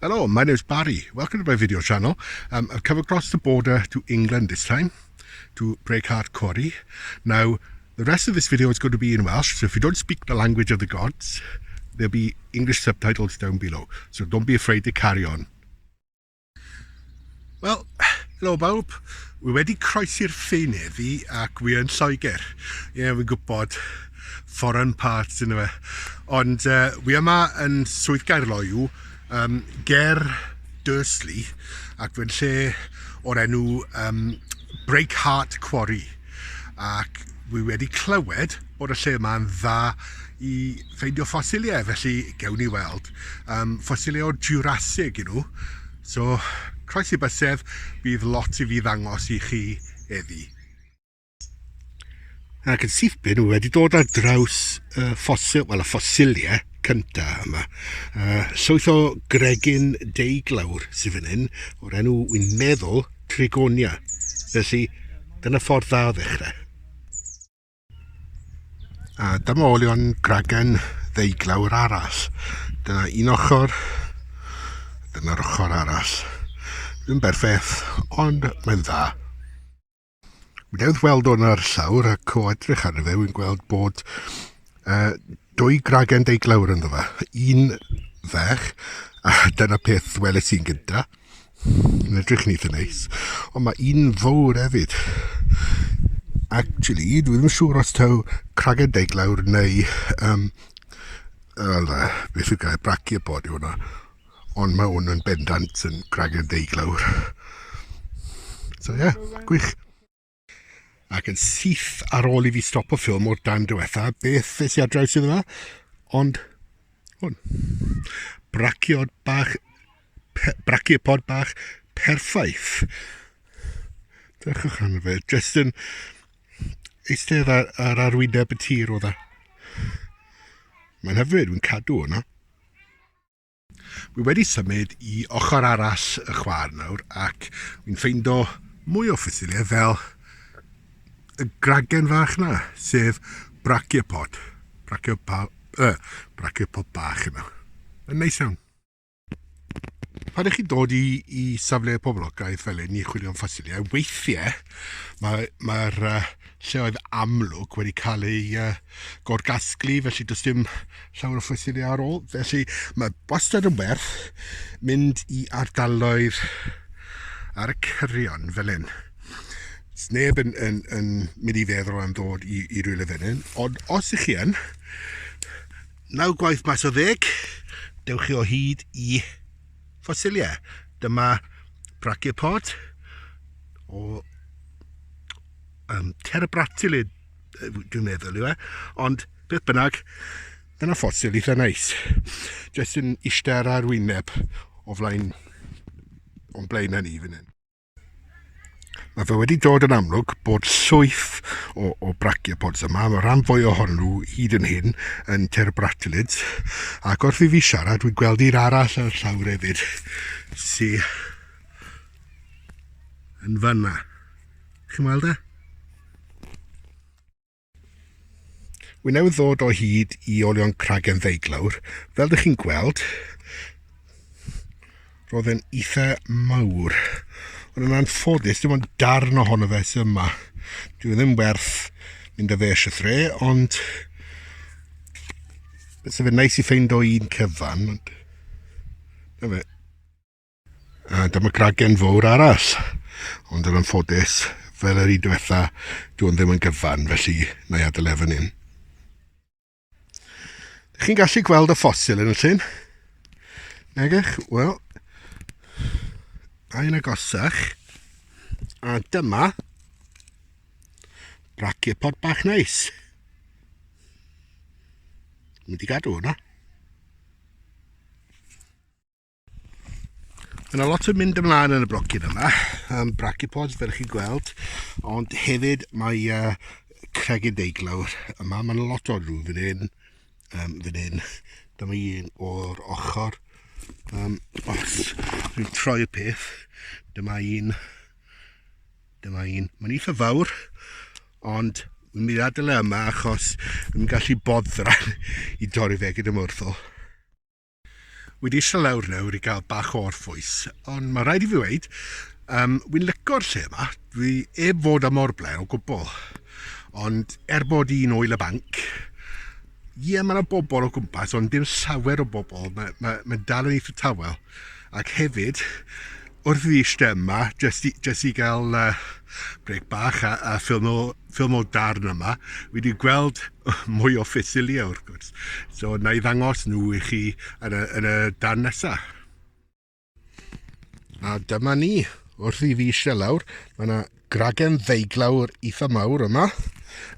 Hello, my name is Barry. Welcome to my video channel. Um, I've come across the border to England this time, to Breakheart Quarry. Now, the rest of this video is going to be in Welsh, so if you don't speak the language of the gods, there'll be English subtitles down below. So don't be afraid to carry on. Wel, helo bawb. Wi wedi croesi'r ffin heddi ac wi yn Lloegr. Ie, yeah, wi'n gwybod foreign parts yna fe. Ond uh, wi yma yn Swydd Gaerloyw, um, ger Dursley, ac fe'n lle o'r enw um, Breakheart Quarry. Ac wi wedi clywed bod y lle yma'n dda i ffeindio ffosiliau, felly gewn ni weld. Um, ffosiliau o'r Jurassic i nhw. So, croesi bysedd, bydd lot i fi ddangos i chi heddi. Ac yn syth bin, wi wedi dod ar draws y ffosil, wel y ffosiliau cynta yma. Uh, llwyth o gregyn deuglawr sydd fan hyn, o'r enw wy'n meddwl Trigonia. Felly, dyna ffordd dda o ddechrau. A dyma olion gragen ddeuglawr arall. Dyna un ochr, dyna'r ochr arall. Ddim berffaith, ond mae'n dda. Wi newydd weld hwn ar llawr ac o edrych arno fe, wy'n gweld bod uh, dwy gragen deuglawr ynddo fe. Un fech, a dyna peth weles i'n gynta. Yn edrych yn eitha neis. Ond mae un fawr hefyd. Actually, dwi ddim yn siŵr os taw cragen deuglawr neu um, uh, beth yw'r gair, brachiopod yw hwnna. Ond mae hwn yn bendant yn cragen deuglawr. So ie, yeah, gwych. Ac yn syth ar ôl i fi stopo ffilm o'r dan diwetha, beth es i ar draws iddo fe? Ond hwn. Braciod bach, pe, braciopod bach perffaith. Drychwch arno fe, jyst yn eistedd ar, ar arwyneb y tir oedd e. Mae'n hyfryd, wy'n cadw hwnna. Wi wedi symud i ochr arall y chwar nawr ac wi'n ffeindo mwy o ffosiliau fel y gragen fach na, sef brachiopod. Brachiopod, uh, brachiopod bach yna. Yn neis iawn. Pan ych chi'n dod i, i safle poblogaidd fel hyn i chwilio am ffosiliau, weithiau mae'r mae, mae uh, lleoedd amlwg wedi cael eu uh, gorgasglu, felly does dim llawer o ffosiliau ar ôl. Felly mae wastad yn werth mynd i ardaloedd ar y cyrion fel hyn. Sneb yn, yn, yn mynd i feddwl am ddod i, i rywle fel hyn, ond os ych chi yn, naw gwaith mas o ddeg, dewch chi o hyd i ffosiliau. Dyma brachiopod o um, Terebratulid, dwi'n meddwl yw e, ond beth bynnag, dyna ffosil eitha neis. Jyst yn eistedd ar arwyneb o flaen, o'n blaen ni fan hyn. Mae fe wedi dod yn amlwg bod llwyth o, o brachiopods yma, mae rhan fwy ohonyn nhw hyd yn hyn yn terebratulids, ac wrth i fi siarad, dwi'n gweld un arall ar llawr hefyd, sydd yn fanna. Chi'n weld e? Wy newydd ddod o hyd i olion cragen ddeuglawr. Fel dych chi'n gweld, roedd e'n eitha mawr. Ond yn anffodus, dim ond darn ohono fe sydd yma. Dwi ddim werth mynd â fe eisiau thre, ond byse fe'n neis i ffeindo un cyfan. Ond... Na fe. A dyma gragen fawr arall. Ond yn anffodus, fel yr un diwetha, dwi'n ddim yn gyfan, felly na i adael e fan hyn. Chi'n gallu gweld y ffosil yn y llun? Negech? Wel, a un agosach. A dyma brachiopod bach neis. Mynd i gadw hwnna. Mae yna lot yn mynd ymlaen yn y blocyn yma, um, brachiopods fel chi'n gweld, ond hefyd mae uh, cregyn deiglawr yma, mae yna lot o nhw fan hyn, um, fan hyn, dyma un o'r ochr, um, os dwi'n troi y peth, dyma un, dyma un, mae'n eitha fawr, ond dwi'n mynd i adael e yma achos dwi'n gallu boddran i dorri fe gyda mwrthol. Wedi eistedd lawr nawr i gael bach o orffwys, ond mae rhaid i fi weud, wy'n lico'r lle yma, dwi heb fod am o'r blaen o gwbl. Ond er bod i'n oel y banc, ie, mae yna bobl o gwmpas, ond dim llawer o bobl, mae, mae, mae dal yn eitha tawel. Ac hefyd, wrth i fi eistedd yma, jyst i, jyst i gael brec bach a, a ffilm o, ffilm o darn yma, wi wedi gweld mwy o ffosiliau wrth gwrs. So na i ddangos nhw i chi yn y, yn y darn nesaf. A dyma ni, wrth i fi eistedd lawr, mae yna gragen ddeuglawr eitha mawr yma,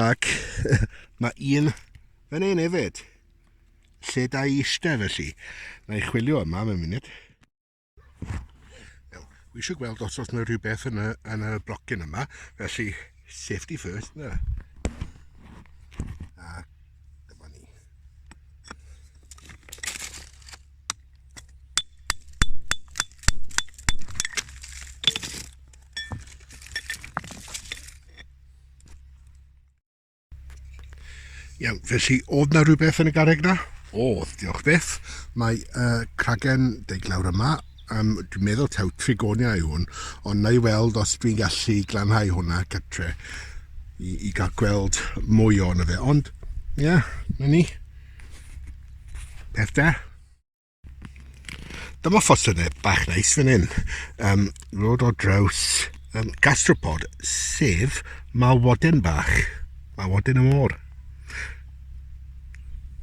ac mae un fan hyn hefyd. Lle da i eistedd felly. Na i chwilio yma mewn munud. Iawn, wi eisiau gweld os oes yna rhywbeth yn y, yn y blocyn yma, felly safety first, na. A dyma ni. Iawn, felly oedd na rhywbeth yn y garreg na? Oedd, diolch byth. Mae cragen deuglawr yma. Dwi'n meddwl taw trigonia yw hwn, ond na i weld os dwi'n gallu glanhau hwnna gytre i, i gael gweld mwy o'n fe. Ond, ie, yeah, na ni. Peth da. Dyma ffosynau bach neis fan hyn. Um, rod o draws gastropod, sef malwoden bach. Malwoden y môr.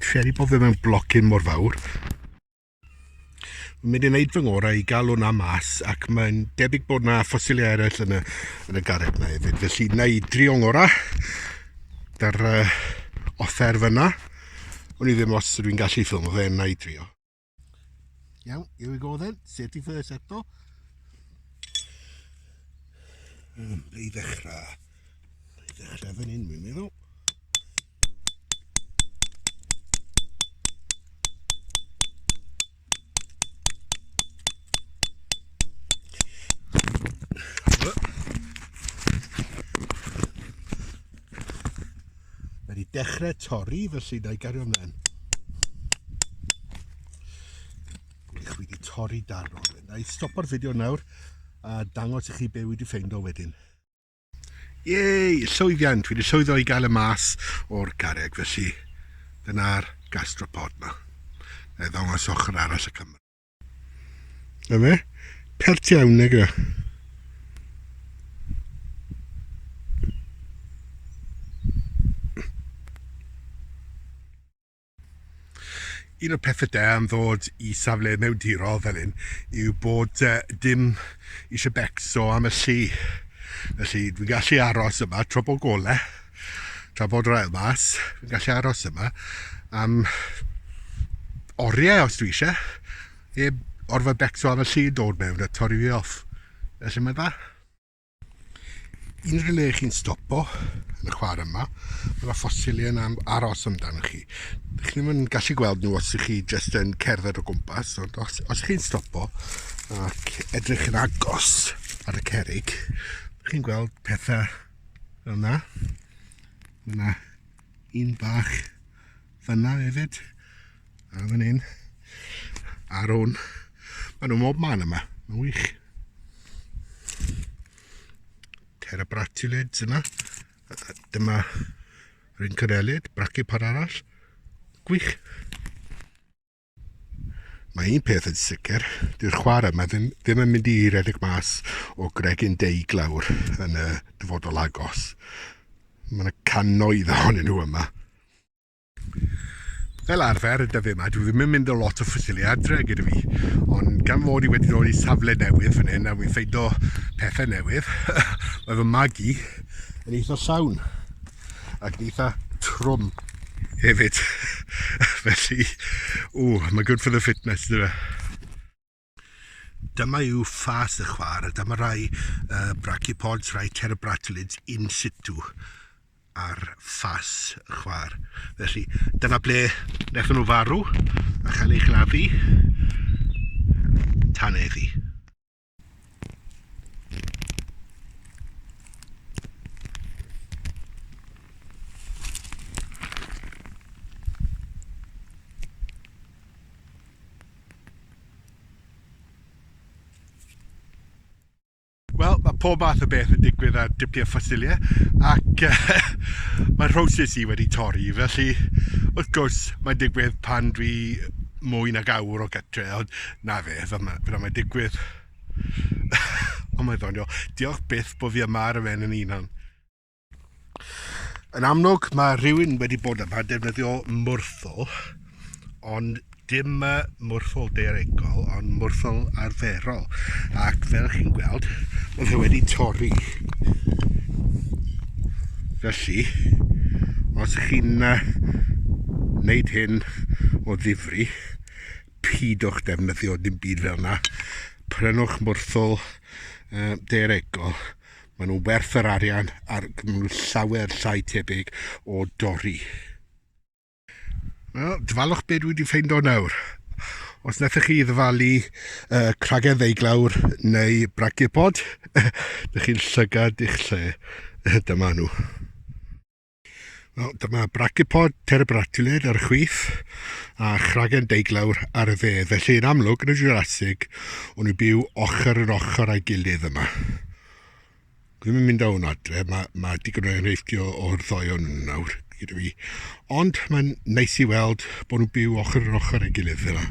Trueni bod fe mewn blocyn mor fawr. Mae'n mynd i wneud fy ngorau i gael hwnna mas ac mae'n debyg bod na ffosiliau eraill yn y, yn y garreg na hefyd. Felly na i drio ngorau da'r offer fyna. O'n i ddim os ydw i'n gallu ffilmo fe, na i drio. Iawn, here we go then. Safety first eto. Ble i ddechrau? Ble i ddechrau fan hyn, mi'n meddwl. Mae wedi dechrau torri, felly na i gario ymlaen. Gwych, wedi torri darn o'r Na i stopo'r fideo nawr a dangos i chi be wedi ffeindo wedyn. Yay! Llwyddiant! Fi wedi llwyddo i gael y mas o'r garreg, felly dyna'r gastropod ma. Na i ddangos ochr arall y camera. Na fe? Pert iawn, nag yw e? Un o'r pethau da am ddod i safle mewndirol fel hyn yw bod dim eisiau becso am y llu. Felly dwi'n gallu aros yma tra bod gole, tra bod yr ail mas, dwi'n gallu aros yma am oriau os dwi eisiau, heb orfod becso am y llu dod mewn a torri fi off. Felly mae'n dda. Unrhyw le chi'n stopo yn y chwarae yma, mae yna ffosiliau yn am aros amdano chi. Chi ddim yn gallu gweld nhw os ydych chi jyst yn cerdded o gwmpas, ond os, os chi'n stopo ac edrych yn agos ar y cerrig, chi'n gweld pethau fel yna. Mae yna un bach fyna hefyd. A fan hyn. Ar hwn. Mae nhw mob man yma. Mae'n wych. Terebratulids yna. Dyma rhynchonellid, brachypod arall. Gwych. Mae un peth yn sicr, dyw'r chwarae yma ddim, ddim yn mynd i redeg mas o gregyn deuglawr yn y dyfodol agos. Mae yna cannoedd ohonyn nhw yma. Fel arfer, y dyddiau yma, dwi ddim yn mynd â lot o ffosiliau adre gyda fi, ond gan fod i wedi dod i safle newydd fan hyn a wy'n ffeindo pethau newydd, mae fy magu yn eitha llawn ac yn eitha trwm hefyd. Felly, ww, mae good for the fitness, dyma. Dyma yw ffas y chwar, a dyma rai brachiopods, rai terebratulids in situ ar ffas y chwar. Felly, dyna ble wnaethon nhw farw a chael eu chladdu tan heddi. pob math o beth yn digwydd ar dipiau ffosiliau ac mae rhowsus i wedi torri, felly wrth gwrs mae'n digwydd pan dwi mwy nag awr o gytre, ond na fe, fel mae'n digwydd. Ond mae'n ddoniol. Diolch byth bod fi yma ar y fen yn unan. Yn amlwg mae rhywun wedi bod yma defnyddio mwrthol, ond dim mwrthol daearegol, ond mwrthol arferol. Ac fel chi'n gweld, mae fe wedi torri. Felly, os chi'n wneud hyn o ddifri, pidwch defnyddio dim byd fel yna. Prynwch mwrthol daearegol. Maen nhw'n werth yr arian a maen nhw'n llawer llai tebyg o dorri. Wel, dyfalwch be dwi wedi ffeindo nawr. Os wnaethoch chi ddyfalu cragen ddeuglawr neu braciopod, dych chi'n llygad i'ch lle. Dyma nhw. Wel, dyma braciopod terebratulid ar y chwith a chragen deuglawr ar y dde. Felly, yn amlwg, yn y Jurassic, o'n nhw'n byw ochr yn ochr â'i gilydd yma. Dwi'm yn mynd â hwn adre, mae, mae digon o enghreifftiau o'r ddoi o'n nhw nawr gyda fi. Ond mae'n neis i weld bod nhw'n byw ochr yn ochr â'i gilydd fel yna.